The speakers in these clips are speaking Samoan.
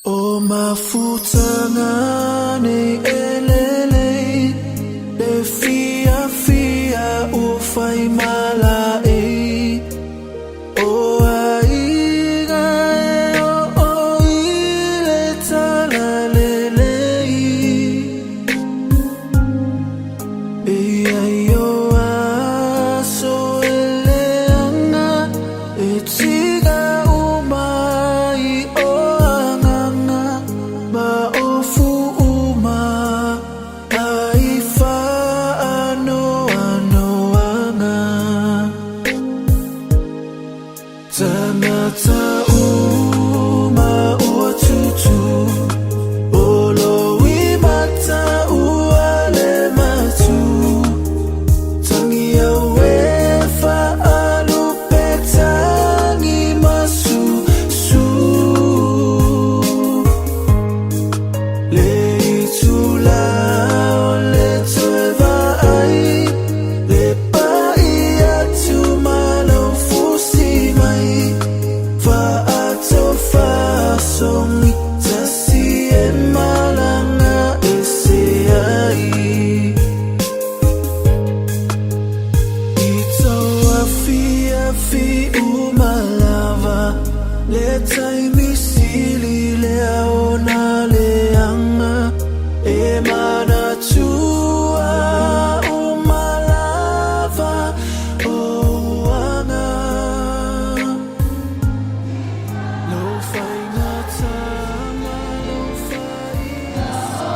O mafutaga nei e lelei, le fiafia ua fai malaei. O aiga e oo i le talalelei. E iai o aso e leaga, e tiga uma ai o agaga, ma ofu uma ai faanoanoaga. Tagata uma ua tutu, o loimata ua le matu. Tagi au e faalupe tagi masusu. Le itulā o le toe vaai, le pai atu ma lou fusi mai. Faatofasogi tasi e malaga ese ai. I tou afiafi uma lava, le taimi sili lea ona leaga, e manatua uma lava ou aga. Lou faigata ma lou faiaso.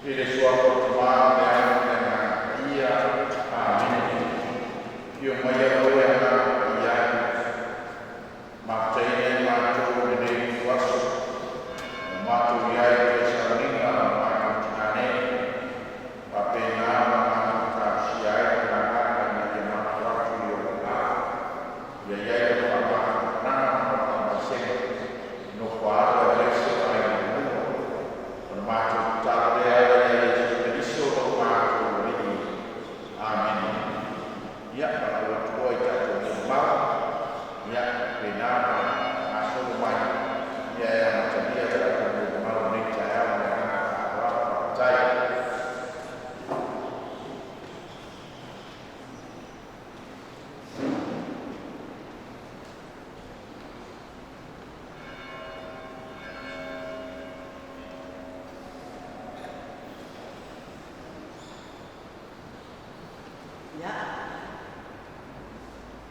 I le suafa o le Tama ma le Alo ma le Agaga Paia. Amene. Afio mai lau e Agaga Paia, mafutaina i matou i lenei ituaso, ua matou i ai i sauniga o matou tina nei, faapena ona matou talosia ai. Ia,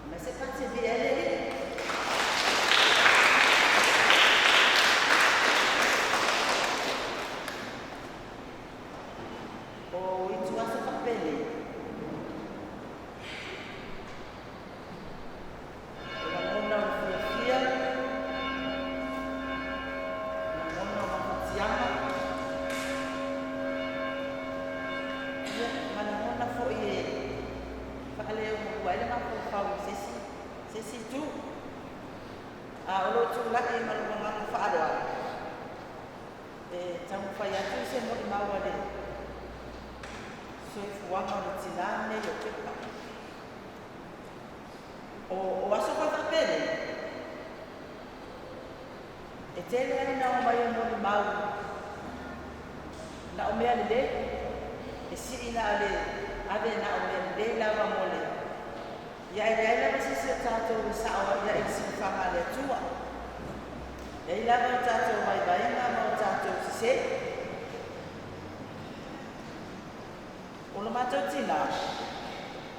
ma se pati e viia ai le Alii. O ituaso faapenei, o lagona o le fiafia, lagona o mafatiaga, ia, ma lagona foi e faaleumua ai le mafaufau i se isi, se isi itu. A o lou tulai ma lou agaga faaaloalo, e taumafai atu se molimau a le soifuaga o le tinā lenei o Pepa. O aso foi faapenei, e tele ai ina omai e molimau na o mea lelei, e sii na o le ave na o mea lelei lava mo le ia e leai lava se isi o tatou e sao ai i le siufaga a le Atua. E i ai lava o tatou vaivaiga ma o tatou sesē. O lo matou tinā,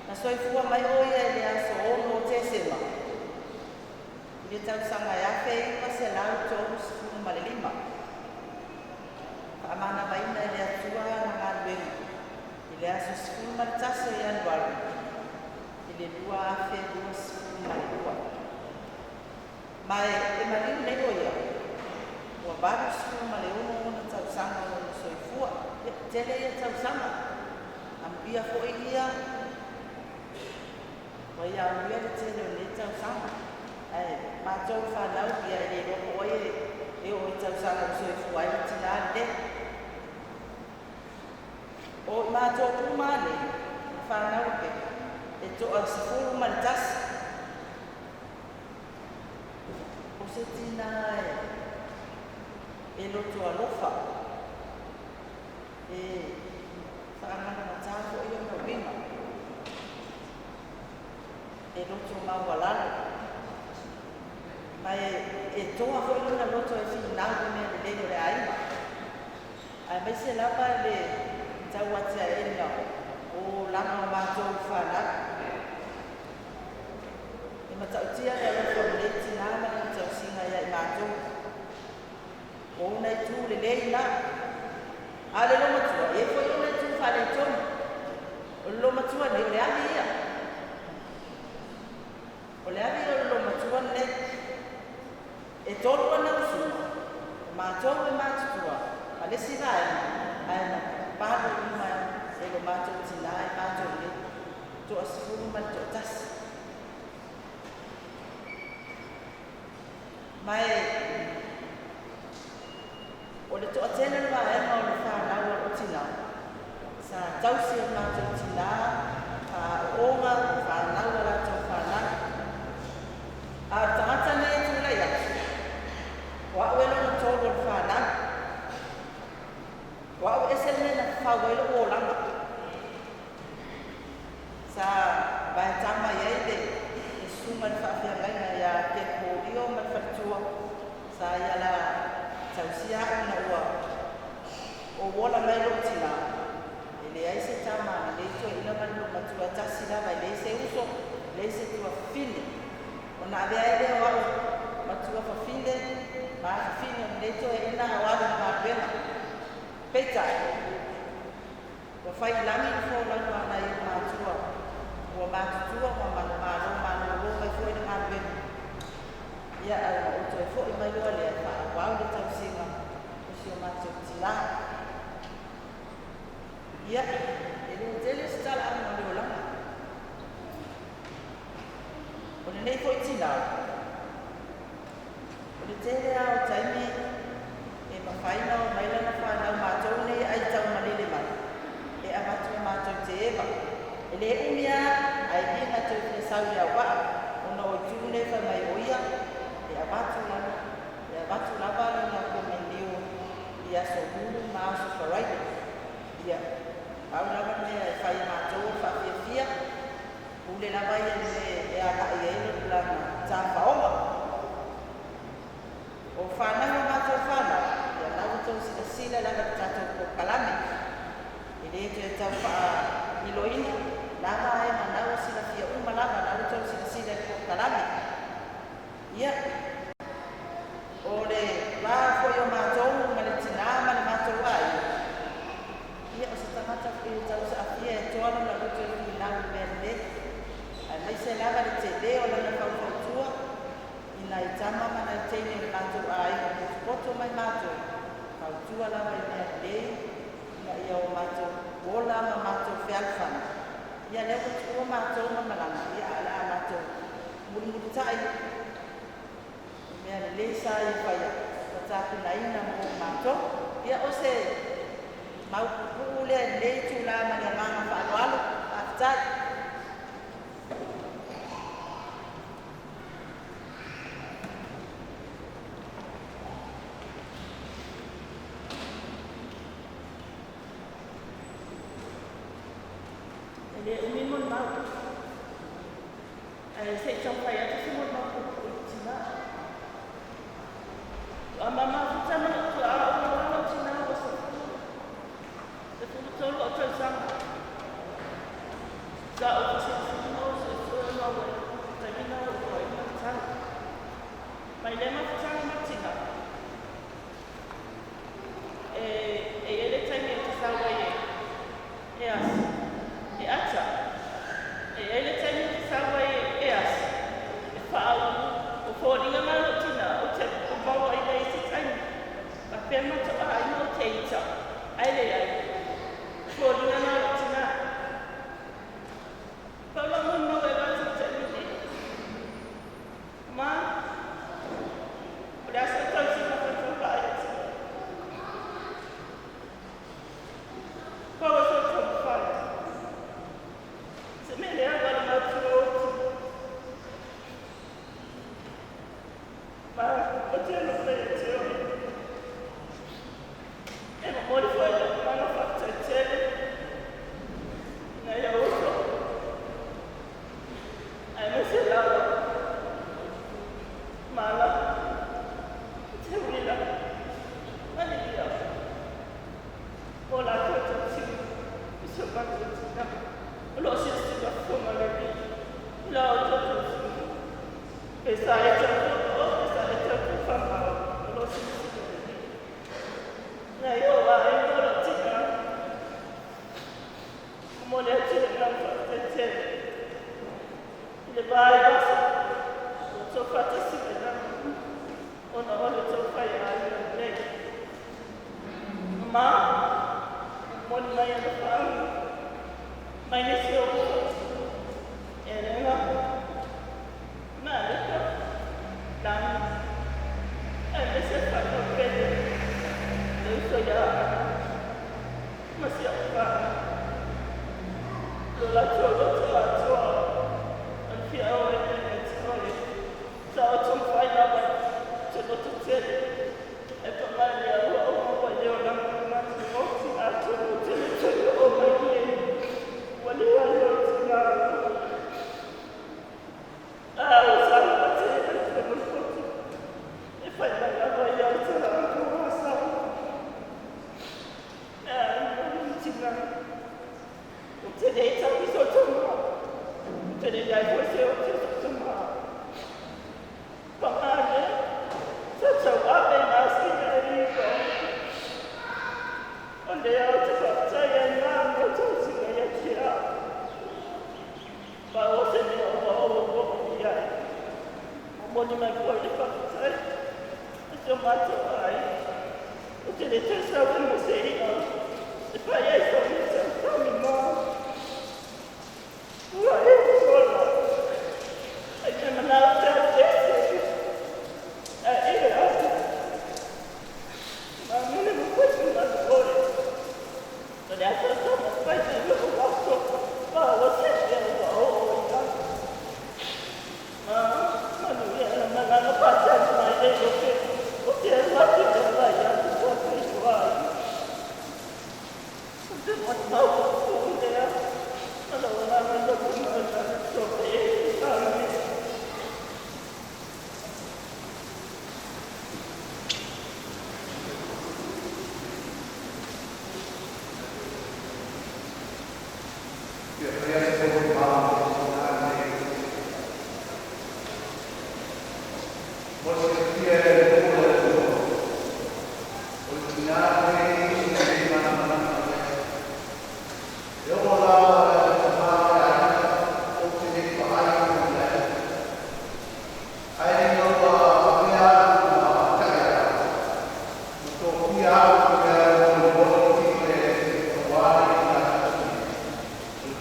na soifua mai o ia i le aso 6 o Tesema i le tausaga e 1935. Faamanavaina e le Atua ana galuega i le aso 11 o Ianuari i le 2022. Ma e maliu nei o ia, ua 86 ona tausaga o lona soifua. Ia, tele ia tausaga. Amuia foi ia, ua ia amuia le tele o nei tausaga. Ae matou fanau ia e le iloa po o ai e oo i tausaga ua soifua ai le tinā lenei. O i matou uma lava nei, o fanau a Pepa, e toa-11. O se tinā e loto alofa, e faagagatā foi ona uiga, e loto maualalo, ma e toa foi lona loto e finau i mea lelei o le aiga. Aemaise lava le tauatiaeina o olaga o matou fanau. E matautia le alofa o lenei tinā ma lana tausiga ia i matou. O ona itu lelei na. A o le loomatua, e i ai foi ona itu faaletonu. O le loomatua nei, o le ave ia. O le ave ia o le loomatua lenei. E tolu ana usuga, o matou e matutua, ma le isi vaega, ae na palu uma e lo matou tinā i matou nei, 11. Ma e o le toatele o le vaega o le fanau a lou tinā, sa tausi e le matou tinā, faaooga, fanau a latou fanau. A o le tagata lenei e tulai atu, o au e lona tolu o le fanau. O au e ese le mea na fafau ai lou olaga. Sa vaetama i ai le susuga i le faafeagaiga ia Kepolio ma le faletua, sa ia la tausia au ina ua ou ola mai lou tinā. E leai se tama a lenei toeaina ma le loomatua, e tasi lava, e leai se uso, leai se tuafafine. Ona avea ai lea o au matua fafine ma fafine o lenei toeaina a o alu i galuega. Peitai, ua fai i lagi le folauga a nai ou matua ua matutua ua manumalo malōlō mai foi i le galuega. Ia, ae ona ou toe foi mai loa lea e faaauau le tausiga o si o matou tinā. Ia, e le tele se talaaga o le olaga. O lenei foi tinā, o le tele lava o taimi e mafai ona omai lana fanau matou nei e ai taumalele mai, e avatu e matou te eva. E le umi lava, ae liga toe fia sau i le auvaa, ona o itu nei fai mai o ia e avatu lana, e avatu lava lana komenio i aso Gulu ma aso Faraile. Ia, pau lava le mea e fai e matou o le faafiafia, pule lava ia i le mea e agai ai lana tafaoga. O fanau a matou fanau, ia la ua outou silasila lava i le tatou polokalame. E le toe tau faailoina la vaega. polokalame. Ia, o le va foi o matou ma le tinā ma le matou aiga, ia o se tagata e tausaafia e toa lona loto e finau i mea lelei, aemaise lava le tele o lana faufautua i nai tama ma nai teine o le matou aiga potopoto mai matou, fautua lava i mea lelei ina ia o matou ola ma matou fealofani. Ia lea ua tuua matou ma malaga, ia ae o le a matou mulimulitai i mea lelei sa ia faia ma tapenaina mo matou. Ia o se mau puupuu lea i lenei itula ma le agaga faaaloalo. Faafetai. E le umi molimau, ae se i taumafai atu se molimau puupuu i le tina. Ua mafuta ma lou tuaa ou maua lou tina ua 13 o tausaga. Sa ou fasilisili ma ou suesue ona ua taimi na ua ai matai. Mai lea mafutaga ma tina, e i ai le taimi ou te sau ai e asi, e ata. E i ai le taimi ou te sau ai e asi, e faaulu, o foliga na lou tina, ou te maua i le isi taimi. Faapea matou aiga ou te ita, ae leai, foliga na lou tina. Pau lau molimau e avatu i le taimi nei. Ma, o le aso e tausiga faatauvaa ia te oe. Pau o sou taumafai. Se mea leaga le matua o tina. Ma, ou te alofa ia te oe. E momoli foi lou agaga faafetai tele i nai ou uso, aemaise lava Mala, Teuila ma Lilia mo latou tausiga i si o matou tina o lo o silasila fofoga le Alii i la outou tausiga. Pe sa e tautoto pe sa e tautufaamao, o lo o silasila le Alii. Nai ou aiga o lou tina, momoli atu le agaga faafetai tele i le va i aso ua outou faatasi mai lava ona o le tou faiaiga lelei. Ma momoli mai alofaaga mai nisi o uso, Elena, Malika, Lani, aemaise faalaupele le uso ia Ana ma si au fana. Lo latou loto atoa o le fiao e le ia te oe. Sa ou taumafai lava i te loto tele, ae paga lea ua ou maua i le olaga o le matou oti atonu ou te le toe oo mai nei. Ua leai lou tina. A ua saga tele le moepoto e fai mai lava ia o te latou asau. E mo tina. Ou te le tau i sou tama. Ou te le leai foi se oti o sou tama. Paga lea, sa tauave masina e 9. O lea ou te faafetai ai ma mo tausiga ia te au. Ma o se mea ua ou oo i ai. Momoli mai foi le faafetai i si o matou aiga. Ou te le toe sau ai mo se i'a e fai ai sou sausami ma. Ua e ola. Ai te manao te ese. Ae i le aso. Ma mele mo koe te malu oe. O le aso sa mafai te lou aso. Ma o se mea ua oo i ai. Ma manuia la malaga faatali mai e lope. O te alu atu i le ala ia te tua te ai. O te molimau puupuu lea. Ma lou agaga loto maualalo sope e. Amene. Fia faia se molimau i le tina lenei.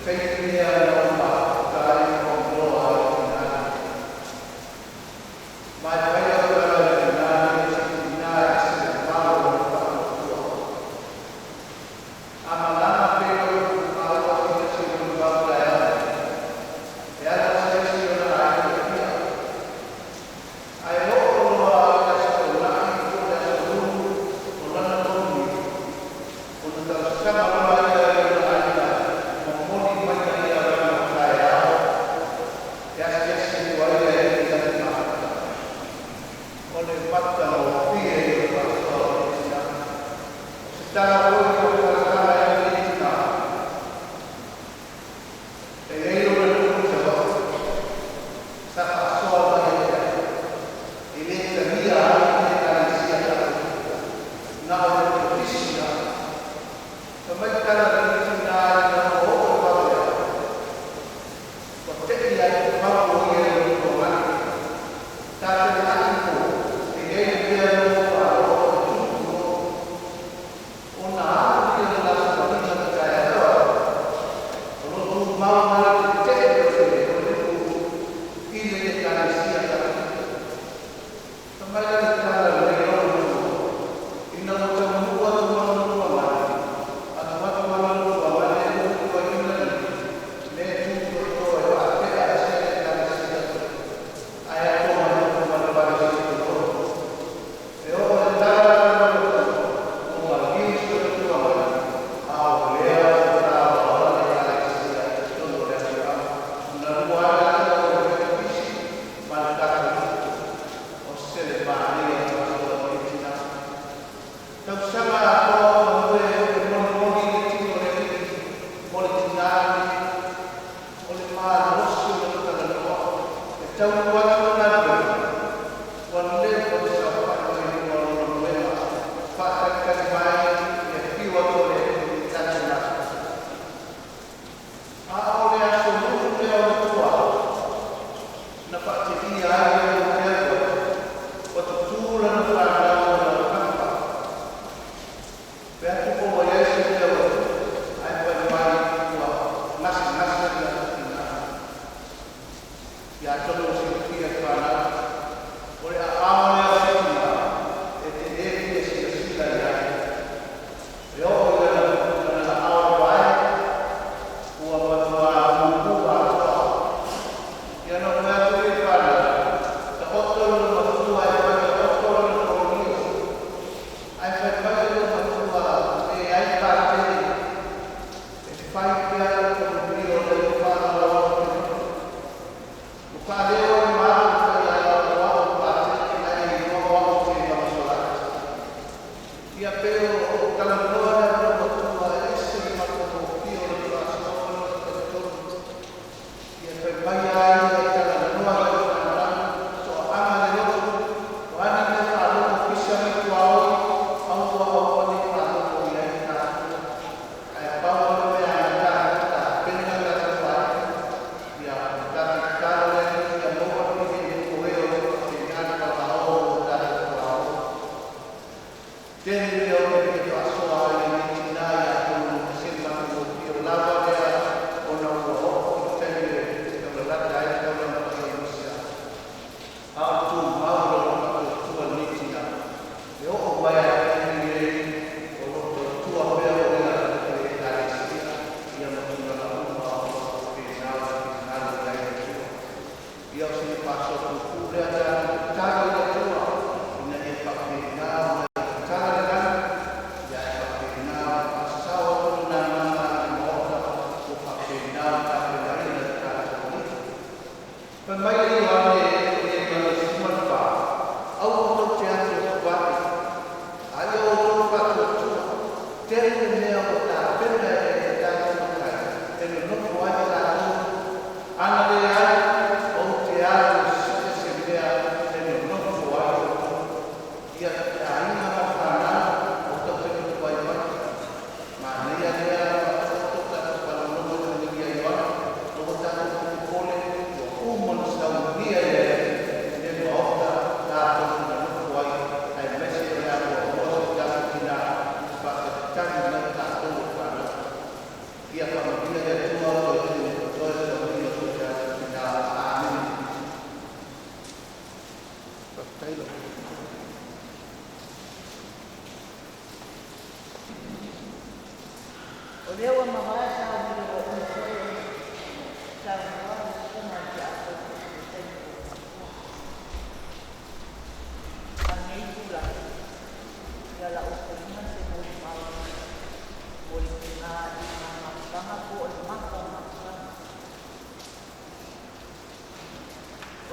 Ia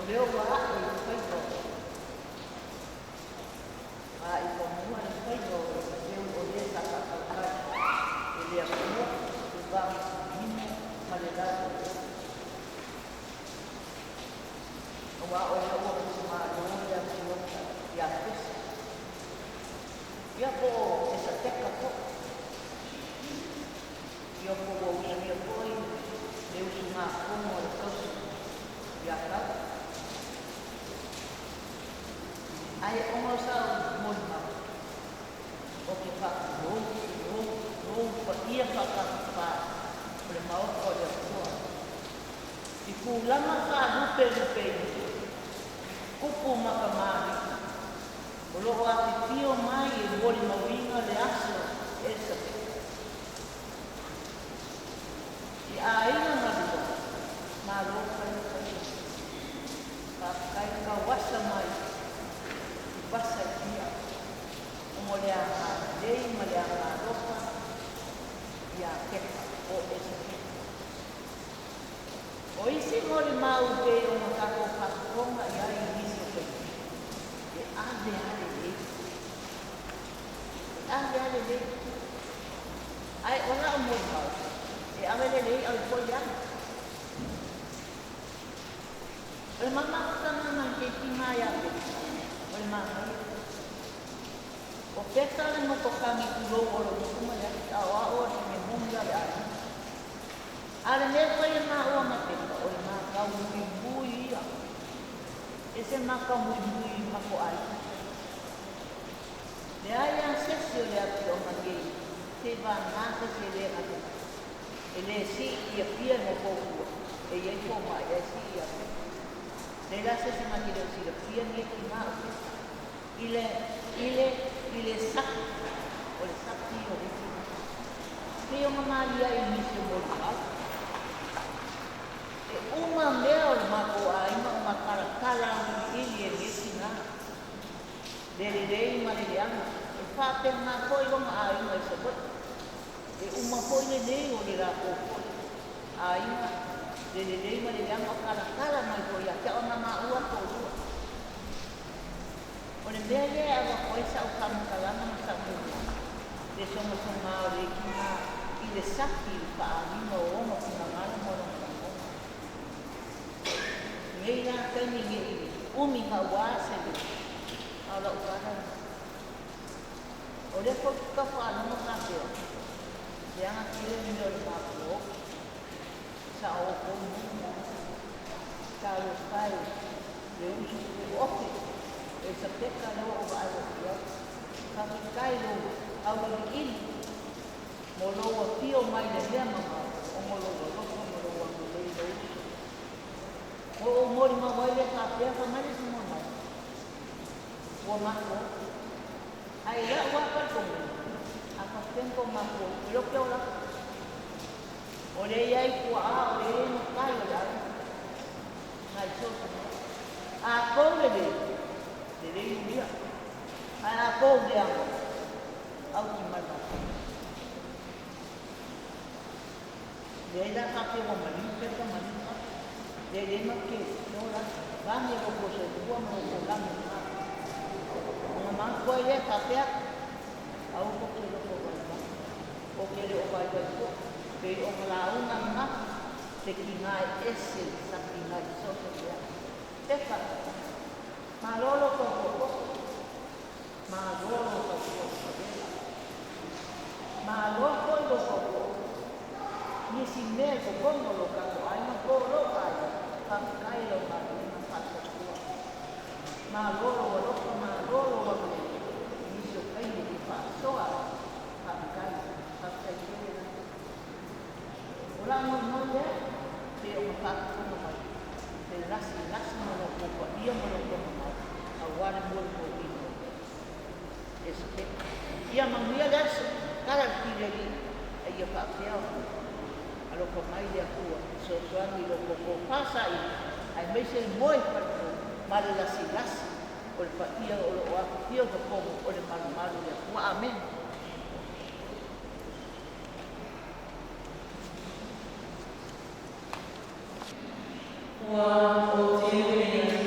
O lea ua ae i faiva a i fanua le faiva o le leu o le sa faatautai e le Atua le faamasinoina ma le lau auā o lea ua usugalō le afioga ia Pesa ia po o Esapeka foi ia po ua usuia foi le usugafono a le tausi ia Tau ae ona o sa molimau o ke faatulou tulou lou paia faatafafā o le Maota o le Atua i tulaga faalupelupeina tupu ma tamalii o loo afifio mai e molimauina le aso Esapeka i aiga galua malo fai le faiva faafetai tauasa mai i vasa i pia ona o le agalelei ma le agalofa ia Pepa o Esapeka. O isi molimau pei ona tatou faafofoga i ai i nisi o taimi e ave a lelei e ave a lelei ae o lau molimau e ave lelei ave foi leaga. O le mamafutaga ma le keiki ma ia Peka o le manaia. O Peka le motokagi tulou o lou usu ma le ati a o a'o a sine moni a le aiga. A le mea fai e maua ma Peka o le makau muimui ia. E se makau muimui ma ko aiga. Leai a sesi o le afioga nei se vagā se se le gata e le sii ia pia mo kōkua e iai fomai ae sii ia Peka. Le la se se na te leo silafia nei ki ngā o Peka. I le, i le, i le saki, o le saki o le tina. Pei o nga malia i nisi o molimau. E uma mea o le matou aiga o matalatala auiliili e nei tina. Le lelei ma le leaga. E faapena foi lona aiga i Savaii. E uma foi lenei o le latou foi aiga le lelei ma le leaga o talatala mai foi ia te au na maua toalua. O le mea lea e avatu ai sa'u faamatalaga ma sa'u molimau, le sogasogā o le tina i le saki i le faaaliga o ona finagalo ma lona lagona. Nei la taimi ne'i umi gauā se leo, a o la'u tala lena. O lea foi ou te tau faalogo faapea, leaga tele le mea o le matou sa o outou nuu. Talofa e le usu tuuofe Esapeka lea ua ou vaai atu i ai. Faafetai lou auiliili mo lou afio mai le mea mamao ona o lou alofa ma lou agalelei i lou uso. Ua ou molimau ai lea faapea fai mai le isi molimau ua matou ae i la'u lava talitonuga a faapea na tou matua e le o ke olaga. O lea i ai puaa o lea i ai matai o le aiga nai so o se mea. A tou lelei, lelei ulia. Ae a tou leaga, auti mai matou. Leai la faapea ua maliu pepa maliu papa. Lelei ma ke ola vane lo kou soifua ma lo kou lagi o ma. Ona matua ai lea faapea, aua tou te loto vaivai. O ke le o vaivai foi, pei ona lauga ananafi, se tina e ese i sa tina i so o se mea. Pepa, malo lo tou tootoo. Malo lo tautua matavela. Malo foi lo tautua. Nisi mea i totonu o lo tatou aiga po o lou aiga, faafetai i lau galuega faatuatua. Malo lou alofa, malo lou agalelei i nisi o taimi e faasoa ai. Faafetai, faafetai tele la. O lau molimau lea, pei ona faafofoga mai le lasilasi ma lou paia ma lou tomamau aua le molimauina o Esapeka. Ia manuia le aso, tala le tili alii, a ia faapea ona alofa mai le Atua e fesoasoani i lo outou fasaili aemaise le moe faletolu ma le lasilasi o le paia o loo afifio i totonu o le malumalu o le Atua. Amene. Ua ou teu i le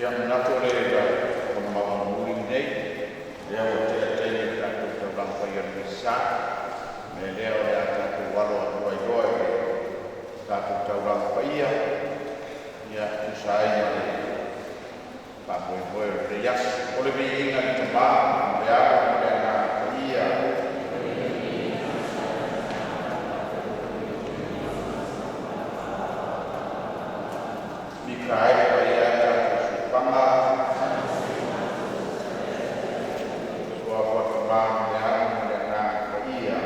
Ia manatu le la ona mawamuri nei, lea o te atei e tātou taulanga pai o le misa, me lea o le a tātou walo atua i loa e tātou taulanga paia, ia tusa ai ma le faamoemoe o le aso. O le viiga i te mā, ma le alo ma le agaga paia. Mikaele paia tātou sufanga, Suafa Tamā ma le alo ma le agaga paia.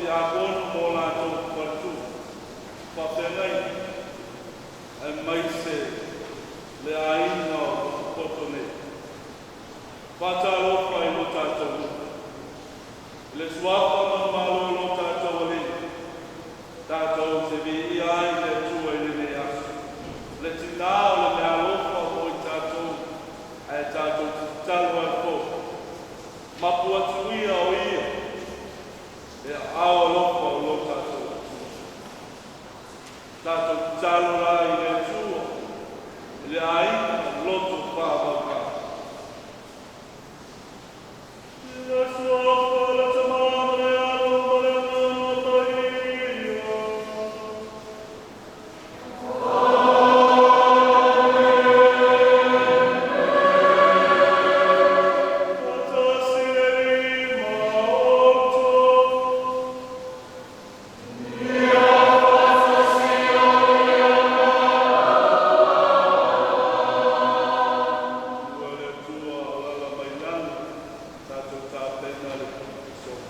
Tiakono mo latou faletua, faafeagaiga, aemaise le aiga o Poto nei. Faatalofa i lo tatou nuu. I le suafa manumalo o lo tatou Alii, tatou te viia ai le Atua i lenei aso. Le tinā o le meaalofa mo i tatou, ae tatou te tatalo ai foi. Mapu atu ia o ia, e aao alofa o lo tatou Atua. Tatou tatalo la i le Atua, i le aiga loto faavauvau. I le suafa o le Tama ma le Alo ma le Agaga Paia. Faatasi le Alii ma outou. Ua le Atua alaala mai lagi, tatou tapena le soo.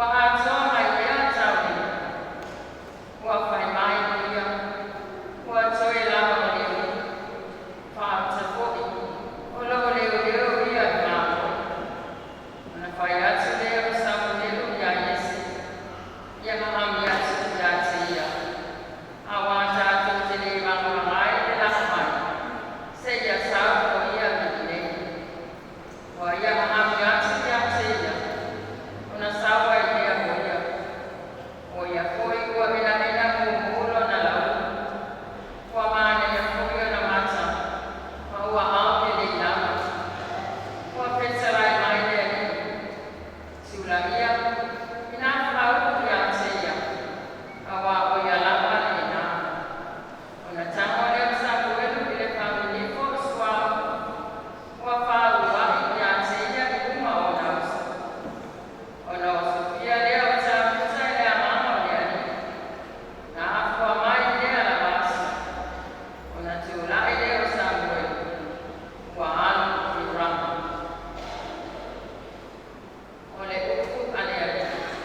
Ua atoa mai lea taulima. Ua fai mai o ia, ua toe lava o le alii. Faauta foi, o lo o leoleo ia i mamoe. Ona fai atu lea o Samuelu iā Iese, ia hahami atu ia te ia, auā tatou te lē vagavaga ai le lafo mai, seia sau o ia i inei. Ua ia hahami atu ia te ia, ona sau ai lea o ia. O ia foi ua ena'ena mumu lona laulu. Ua manaia foi ona mata, ma ua ao lelei lava. Ua fetalai mai le Alii, siulaia, ina faaupu ia te ia, auā o ia lava lenā. Ona tago lea o Samuelu i le faginifo o suauu, ua faauua'i ia te ia i luma o ona uso. Ona osofia lea o Tafita e le Agaga o le Alii, na afua mai lea lava aso. Ona tula'i lea o Samuelu, ua alu i Rama. O le upu a le Alii.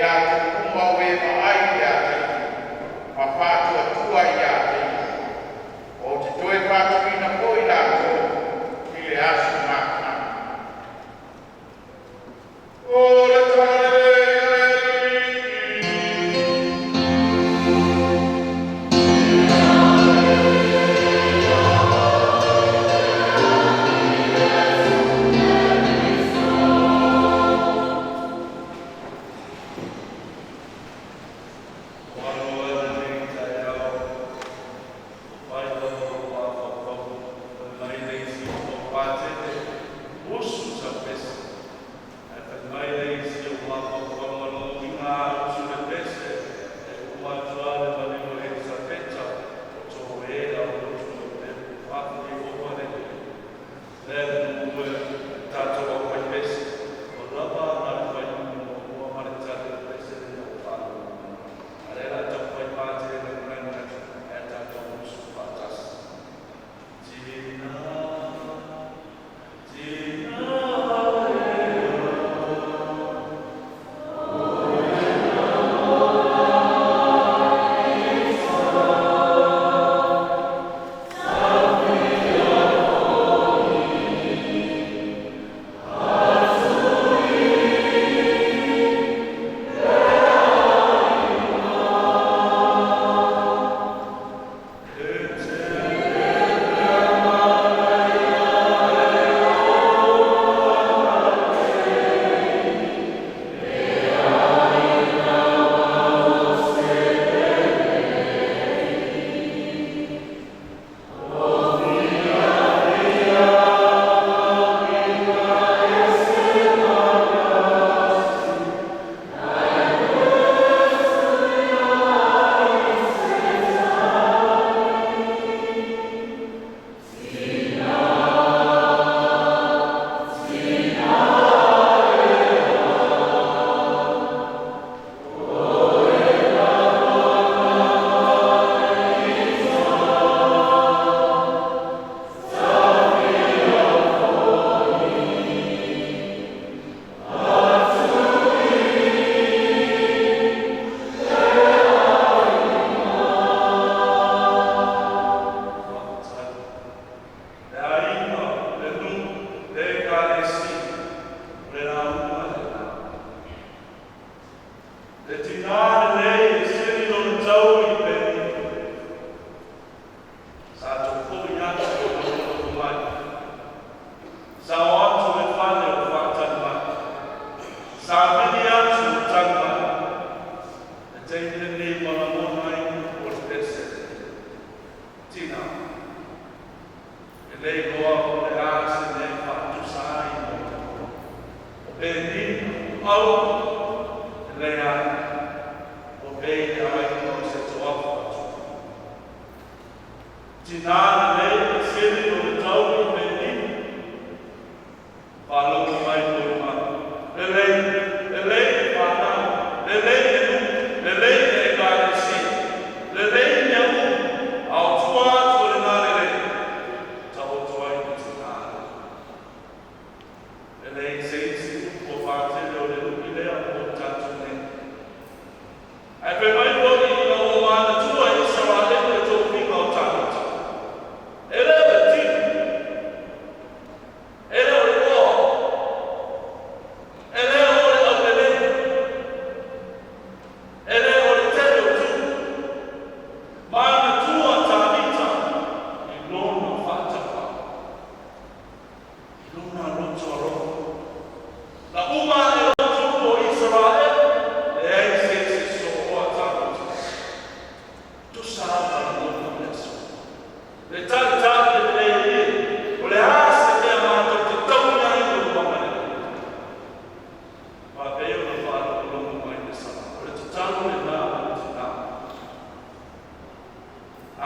latou uma o e vaai i le ata iu ma faatuatua ia te Ia. Ou te toe faatuina foi latou i le aso mataga. O le talalelei a le Alii. Ua alo ai lenei taeao, ua fai lava lou mafaufau, fai mai le isi ua tau Patele, usu sau pese. Ae fai mai le isi o mafaufauga lona uiga a usu le pese, e uma atu lava le maliu a Elisapeta, ua toe au lotu leoleo. Faafetai Ieova le Alii. Le atunuu e, tatou aufaipese, ua lava ona le fuaiupu muamua ma le tali o le pese lea ua faalogo mai. A o lea o le a taumafai Patele e manatu ae tatou usu faatasi. Tina, tina Faafetai. Le aiga, le nuu, le Ekalesia, o le lauga lena. Le tina lelei e sili lona taui i Penina. Sa tofoi atu o lona mai. Sa o atu le fale o faatali mai. Sa vili atu o tali mai. Le taimi lenei ua lagona ai upu o le pese. Tina, e le iloa po o le a se mea e faatusa ai mo oe. O Penina, o au, e leai, ua pei le aiga o se toafa atu. Tina lelei e sili lona taui i Penina. Faalogo mai Poimanu. Lelei, lelei le fanau, lelei le nuu, lelei le Ekalesia, lelei mea uma, a o tua atu o lena lelei, taoto ai le tina lelei. E leai se isi upu o faatele o le lui lea mo tatou nei. Ae fai mai foi ina ua manatua e Isaraelu le tofiga o Tāmita. E le o le tino, e le o le oa, e le o le aulelei, e le o le tele o tupe. Manatua Tāmita i lona faatauvaa, i lona loto alofa. Na uma ae loa tupu o Isaraelu, leai se isi soloa Tāmita. Tusa lava lagona o le aso. Le talitali le lelei e, o le a se mea matou te taui ai i lou agalelei. Faapea ona faalogologo mai le sala. O le tatalo lena ma le tina.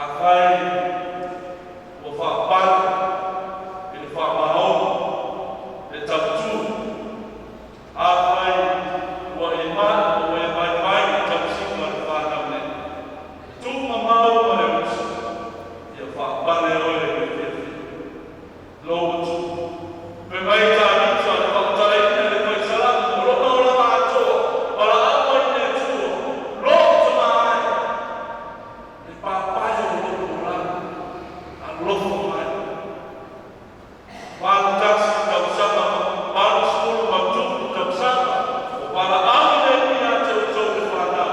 Afai ua faapale i le faamaoni le tautu, afai ua e mai ua e maimai i le tausiga o le fanau nei, tuumamau ma le uso, ia faapale oe i le fiafia. Lou atu. Fai mai Tāmita le faatalaina le fai salamo, o lona olaga atoa, valaau mai. Alofa mai. 81 tausaga, 83 tausaga, o valaau le ia te outou le fanau.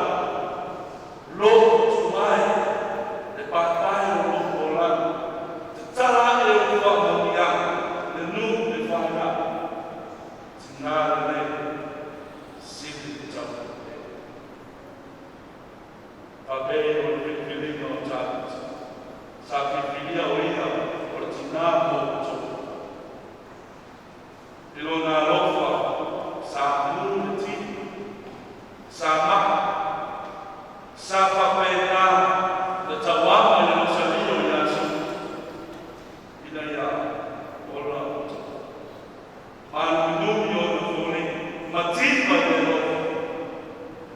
Lotu mai, le paepae o lou olaga. Tatala ae o faamanuiaga, le nuu le fanau. Tina lenei, sili le tau. Faapea o le filifiliga o Tavita. Sa filifilia o ia o le tinā mo outou. I lona alofa, sa mu le tino, sa maa, sa faapena le tauama i le losalio ia Saula, ina ia ola outou. Māluminumi ona foliga, mativa i le alofa,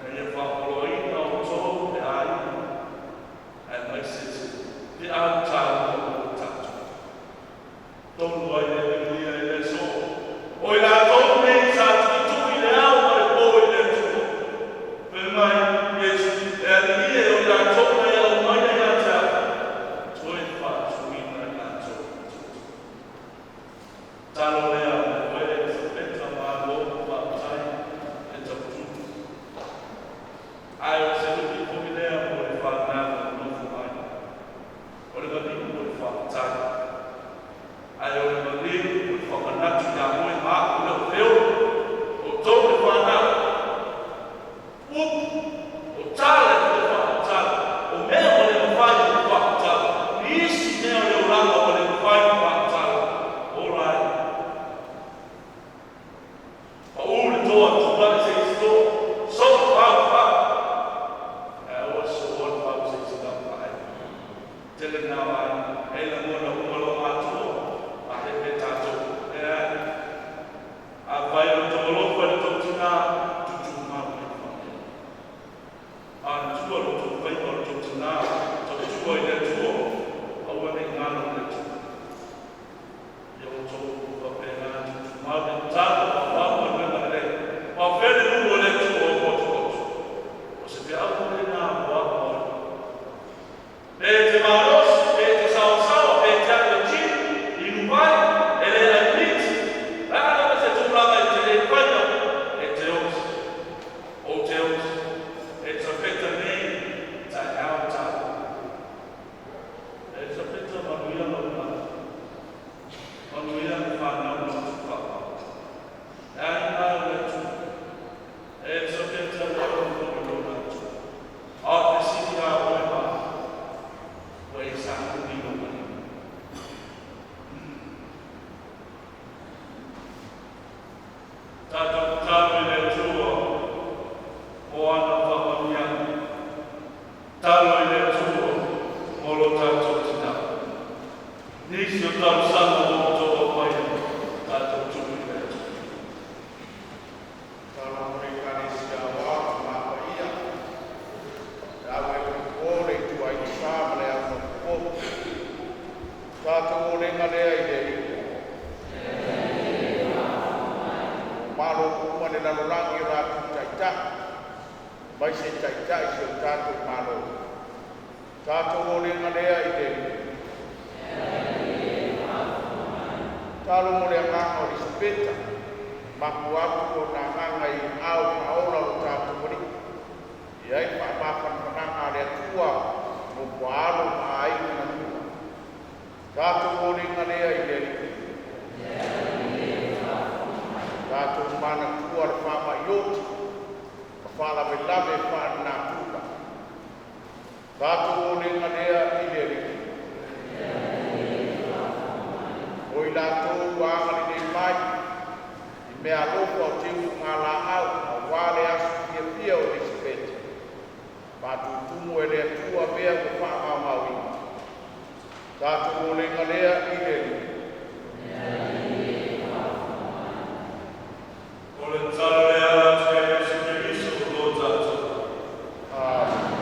ina ia faapoloaina outou le aiga, aemaise se feau taua mo tatou. Tonu ai le Biblia i le aso. O i latou nei sa tuitui le ao ma le po i le Atua. Fai mai Iesu, e alii e o i latou na e aumaia ia te au, toe faatuina i latou. Talo lea mo oe Elisapeta, malo faafetai le tautua. Ae o se lu'i foi lea mo le fanau o nofo mai. O le maliu o le faafetai. Ae o le maliu o le faamanatu ia oe ma au le o feolo. O tou le fanau. Upu, o tala e fia faamatala. O mea ua le mafai ona faamatala. Nisi mea o le olaga ua le mafai ona faamatala. Ola ai. Pau le toa tulai se isi toa. So fau fau. Ae aua soa le fau se isi lau ai. Tele na ai, e lagona uma lo matua. A he pe tātou. E ai. A vai o tō alofa i le tō tinā, tutu mau le whaea. A tua lo tō whaipa o le tō tinā, tō tua i le Atua, aua nei ngalo le Atua. Ia o tō whapena tutu mau le talo, wawau ma nuega lelei. Ma whele nuu o le Atua o motu. O se feau le nā mo au mo. Pe te malosi, pe te sawasawa, pe te atu e gym, inu vai, e le ai miti. Laa lava se tulaga i te le faia, e te osi. O te osi. Elisapeta nei, taeao tau. Elisapeta manuia lau lala. Manuia le fanau lau tupapa. E ai mai o le Atua. Elisapeta le alofa i lona Atua. A o te sili a oe ma, ua e sauni lou alii. Tatou tatalo i le Atua mo ana faamanuiaga. Talo i le Atua mo lo tatou tinā. Nisi o talosaga mo outou aumaia, tatou tuu i le Atua. Talo mo le Ekalesia aoao ma paia. Le au e kupo le ituaiga sa ma le au mapupo. Tatou olega lea i le Alii. Malo uma le lalolagi o latou taitai, mai se taitai se o tatou malo. Tatou olega lea i le Alii. Talo mo le agaga o Elisapeta, mapu atu o na agaga i au faaola o tatou alii. I ai faamafanafanaga a le Atua mo puaalo ma aiga na lua. Tatou olega lea i le Alii. Tatou manatua le faamai oti, ma faalavelave faalenatura. Tatou olega lea i le Alii. O i latou ua agalelei mai, i mea alofa o teutuga laau, auā le aso fiafia o Elisapeta. Faatutumu e le Atua mea ua faamaumauina. Tatou olega lea i le Alii. O le talo le ala atu ia Iesu Keriso lo tatou. Amen.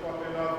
Amen.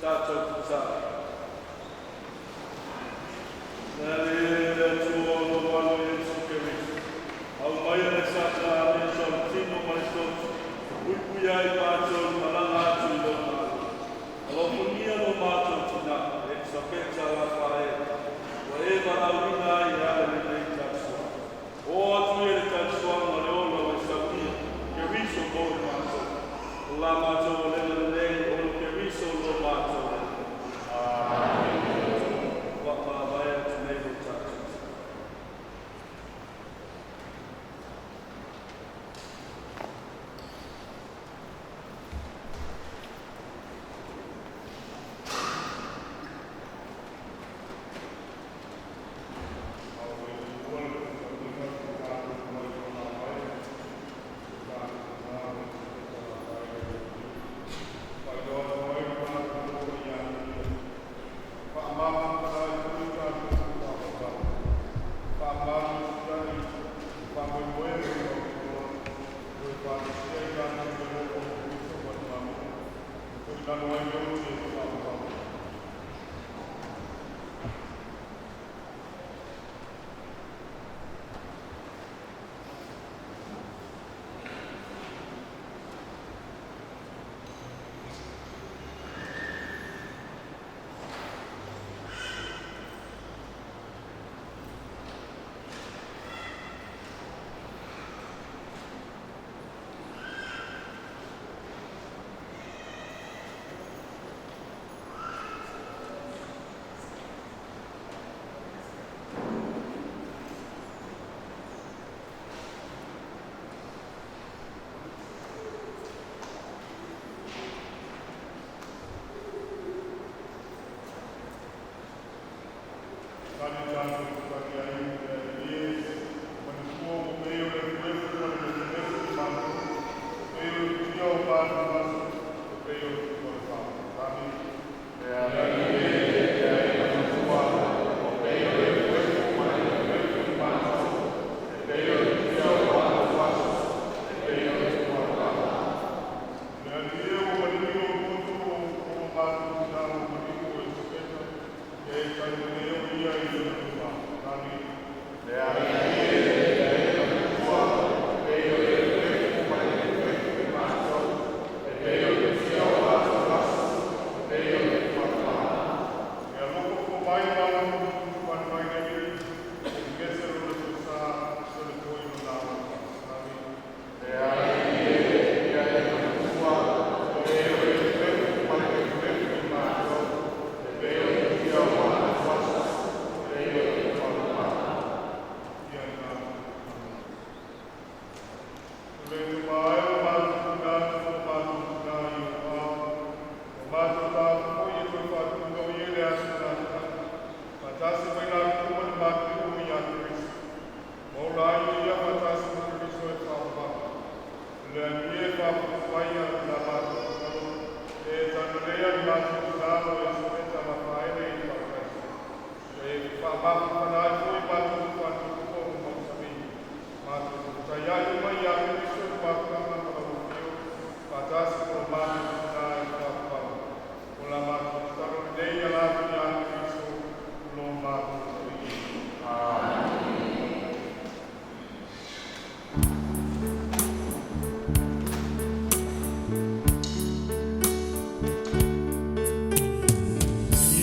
Tatou tatalo. Le Alii le Atua o lou Alo Iesu Keriso, aumaia le sakalamento o le tino ma le toto, puipuia ai matou i le malaga atu i lou Malo. Alofagia lo matou tina, Elisapeta Lafaele, ua e valaauina ai e ala i lenei tausoaga. Oo atu ia le tausoaga o le ola ua e saunia, Keriso mo i matou. O la matou olega lenei, o lo Keriso lo matou Alii. Amene. Ua mavae atu nei lo tatou tatalo.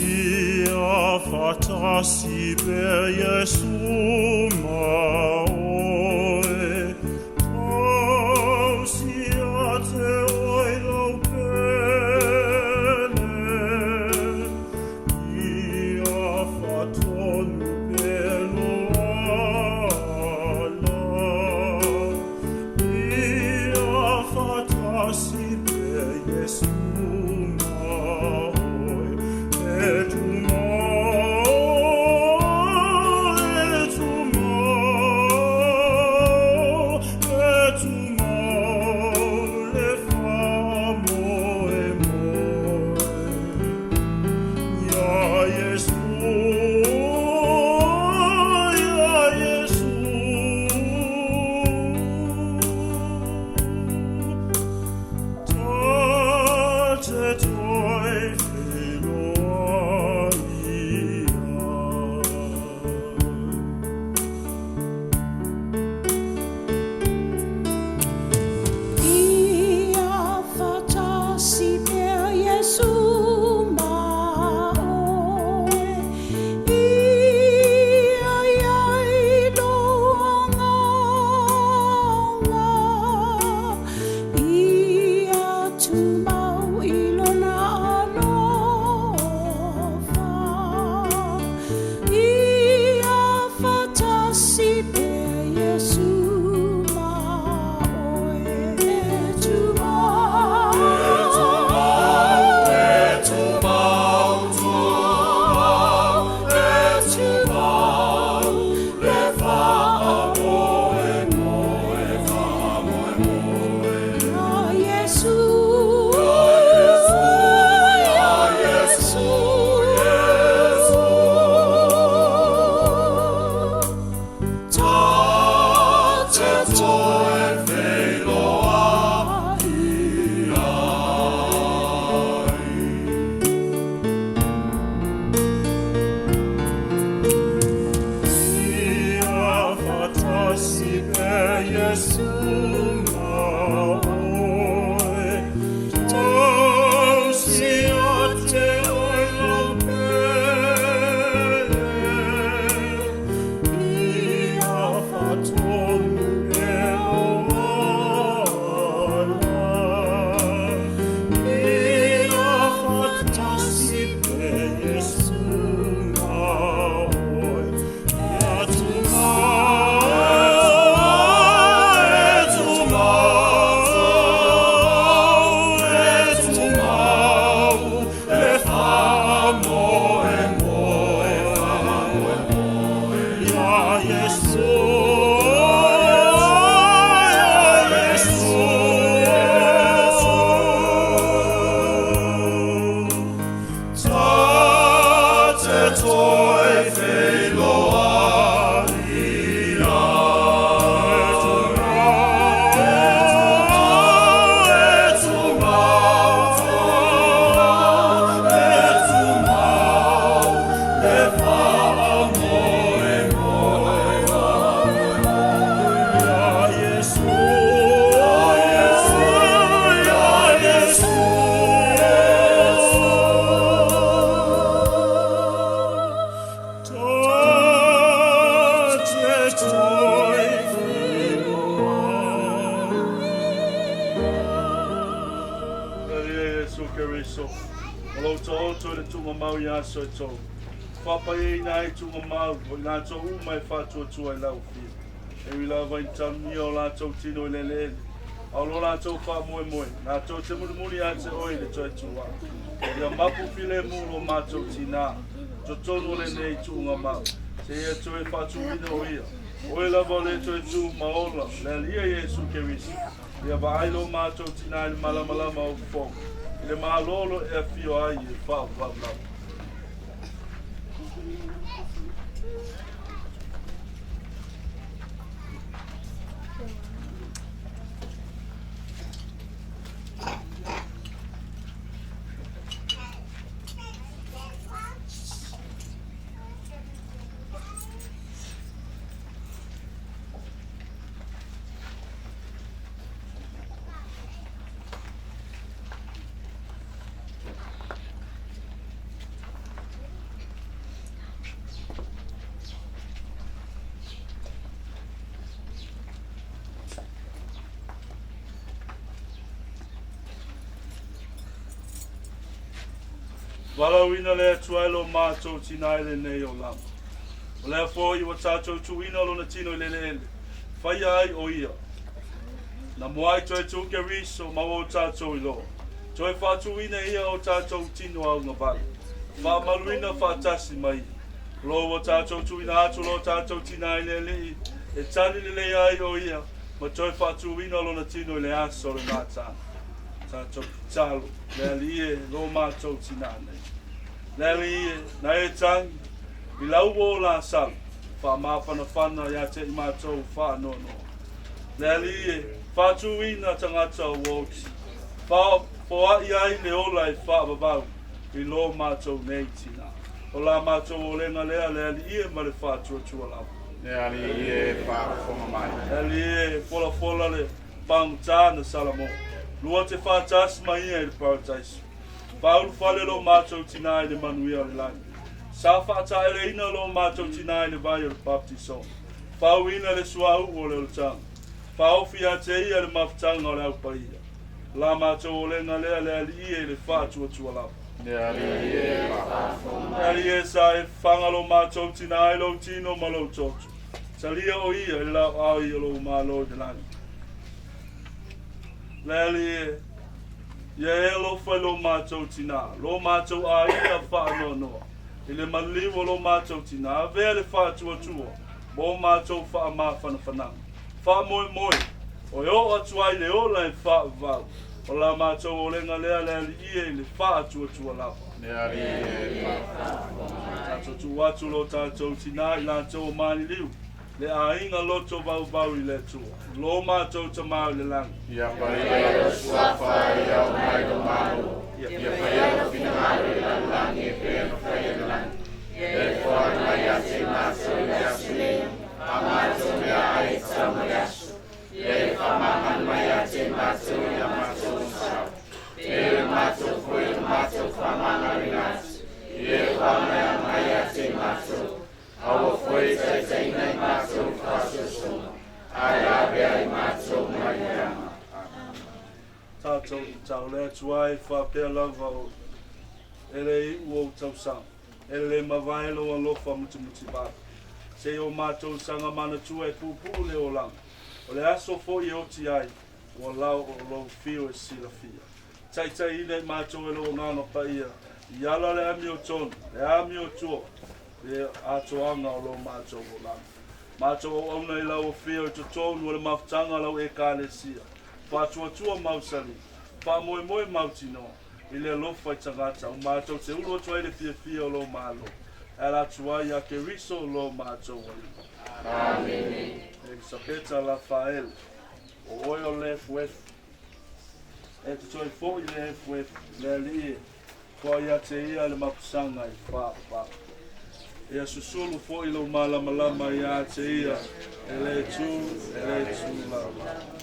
Ia faatasi pea Iesu ma oe, tausi ia te oe lau pele. Ia faatonu pea lou ala. Ia faatasi pea Iesu ma oe, e tumau, e tumau, e tumau le faamoemoe. Ia Iesu, ia Iesu. Ta te Tumau i lona alofa, Ia faatasi pea Iesu ma oe. E tumau, e tumau, e tumau, tumau, e tumau, le faamoemoe, faamoemoe. Ia Iesu, ia Iesu, Iesu. Ta te toe feiloai ai. Ia faatasi pea Iesu ma oe, tausi ia te oe lau pele. Ia faatonu pea lou ala. Ia faatasi pea Iesu ma oe. Ia tumau, e tumau, e tumau, le faamoemoe, faamoemoe. Ia Iesu, ia Iesu, Iesu. Ta te toe feiloai ai. E tumau, e tumau, le faamoemoe. Ia Iesu, ia Iesu, ia Iesu, Iesu. Ta te toe feiloai. Le Alii e Iesu Keriso, o lou taoto i le tuugamau i aso e tolu, faapaiaina ai tuugamau o i latou uma e faatuatua i lau afio. E ui lava i le tanuia o latou tino i le eleele, a o lo latou faamoemoe, latou te mulimuli ia te oe i le toe tu ae. Ia mapu filemu lo matou tinā, totonu o lenei tuugamau, seia toe faatuina o ia. Oe lava o le toe tu ma ola, le Alii e Iesu Keriso. Ia vaai lo matou tinā i le malamalama o fofoga, i le malolo e afio ai e faavavau lava. Valaauina le Atua e lo matou tinā i lenei olaga. O lea foi ua tatou tuuina lona tino i le eleele, faia ai o ia. Na muai toe tu Keriso ma ua o tatou iloa. Toe faatuina e ia o tatou tino augavale. Faamaluina faatasi ma ia. O lo ua tatou tuuina atu lo tatou tinā i le Alii, e tali lelei ai o ia, ma toe faatuina lona tino i le aso o le gataaga. Tatou tatalo, le Alii e, lo matou tinā nei. Le Alii e, na e tagi i lau uo o Lasalo, faamafanafana ia te i matou faanoanoa. Le Alii e, faatuina tagata ua oti, faafoai ai le ola e faavavau i lo matou nei tinā. O la matou olega lea, le Alii e, ma le faatuatua lava. Le Alii e, faafofoga mai. Le Alii e, folafola le pagota na Salamo, lua te faatasi ma ia i le parataiso. Faaulufale lo matou tinā i le manuia o le lagi. Sa faataeleina lo matou tinā i le vai o le baptiso. Faauina le suauu o le olataga. Faaofi ia te ia le mafutaga o le aupaia. La matou olega lea le Alii e i le faatuatua lava. Le Alii e faafofoga. Le Alii e sa e faga lo matou tinā i lou tino ma lou toto. Talia o ia i le laoao i o lou malo i le lagi. Le Alii e, ia e alofa i lo matou tinā, lo matou aiga faanoanoa, i le maliu o lo matou tinā, avea le faatuatua mo matou faamafanafanaga. Faamoemoe, o e oo atu ai le ola e faavavau, o la matou olega lea le Alii e i le faatuatua lava. Le Alii e faafofoga. Tatou tuu atu lo tatou tinā i latou o maliliu, le aiga loto vauvau i le Atua, lo matou Tamā i le lagi. Ia paia lou suafa, ia oo mai lou Malo, ia faia lou finagalo i le lalolagi e pei ona faia i le lagi. Ia e foai mai ia te matou i le aso nei, a matou meaai e tatau mo le aso. Ia e faamagalo mai ia te matou i a matou masau, pei o matou foi o matou faamagaloina atu. Ia e faamaea mai ia te matou, aua foi e taitaiina i matou i faasoasoga, ae lavea i matou mai le aga. Tatou tatalo le Atua e faapea lava o e le iu o ou tausaga, e le mavae lou alofa mutimutivale. Seia o matou saga manatua e puupuu le olaga, o le aso foi e oti ai, ua lao o lou fiu e silafia. Taitaiina i matou e lou Agaga Paia, i ala o le amiotonu, le amiotua, le atoaga o lo matou olaga. Matou auauna i lau afio i totonu o le mafutaga a lau Ekalesia, faatuatua mausali, faamoemoe mautinoa, i le alofa i tagata, o matou te ulu atu ai le fiafia o lou Malo, e ala atu ai ia Keriso lo matou Alii. Amene. Elisapeta Lafaele, o oe o le efuefu, e te toe foi le efuefu, le Alii e, toa ia te ia le mapusaga i faavavau. Ia susulu foi lou malamalama ia te ia, e le tu, e le tu lava.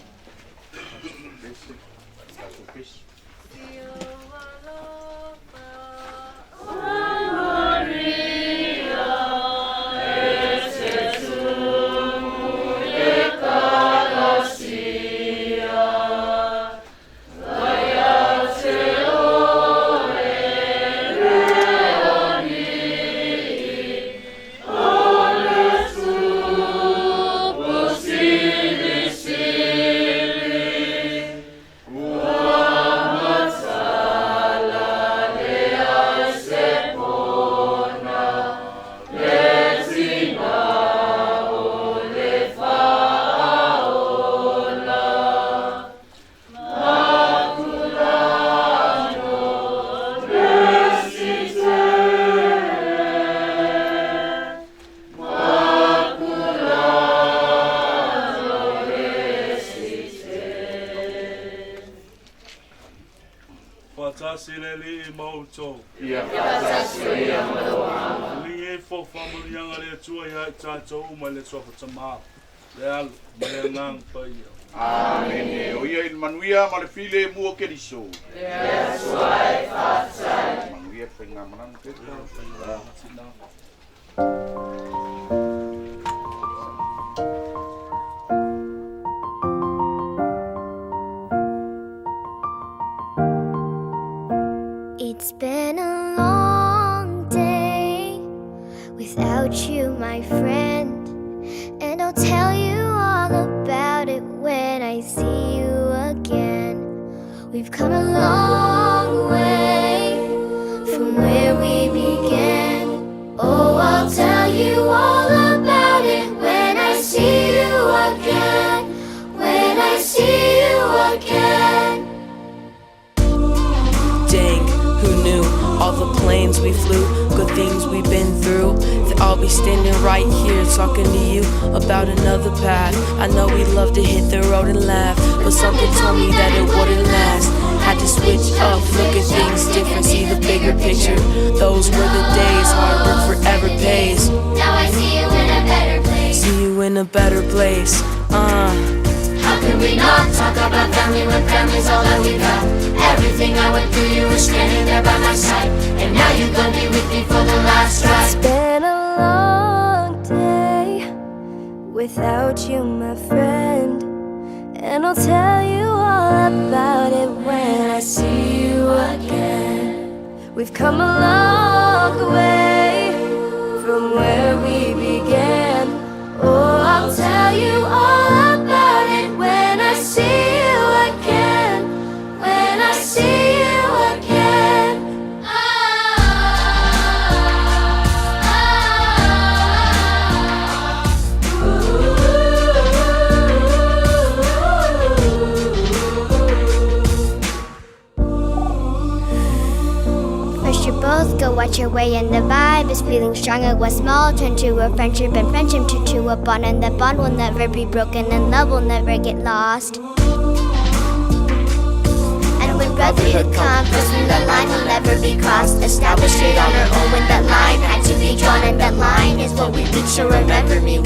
Faatasi le Alii ma outou. Ia faatasi ia ma lou agaga. Ligi ifo faamanuiaga a le Atua ia i tatou uma i le Suafa Tamā, le Alo ma le Agaga Paia. Amene. O ia i le manuia ma le filemu o Keriso. Le Atua e faafetai. Manuia le faigamalaga pepa. It's been a long day without you, my friend. And I'll tell you all about it when I see you again. We've come a long way from where we began. Oh, I'll tell you all about it when I see you again. When I see you again. Dang, who knew? All the planes we flew, good things we've been through. That I'll be standing right here talking to you about another path. I know we love to hit the road and laugh, but something told me that it wouldn't last. Had to switch up, look at things different, see the bigger picture. Those were the days, hard work forever pays. Now I see you in a better place. See you in a better place. How can we not talk about family when family's all that we got? Everything I went through, you were standing there by my side. And now you're gonna be with me for the last ride. It's been a long day without you, my friend. And I'll tell you all about it. We've come a long way from where we began. Oh, I'll tell you all about it when I see you again. When I see you again. First you both go watch your way and the vibe is feeling stronger. What small turn to a friendship and friendship turn to a bond, and that bond will never be broken and love will never get lost. And when brotherhood comes, then the line will never be crossed. Established it on our own when that line had to be drawn, and that line is what we reach. So remember me.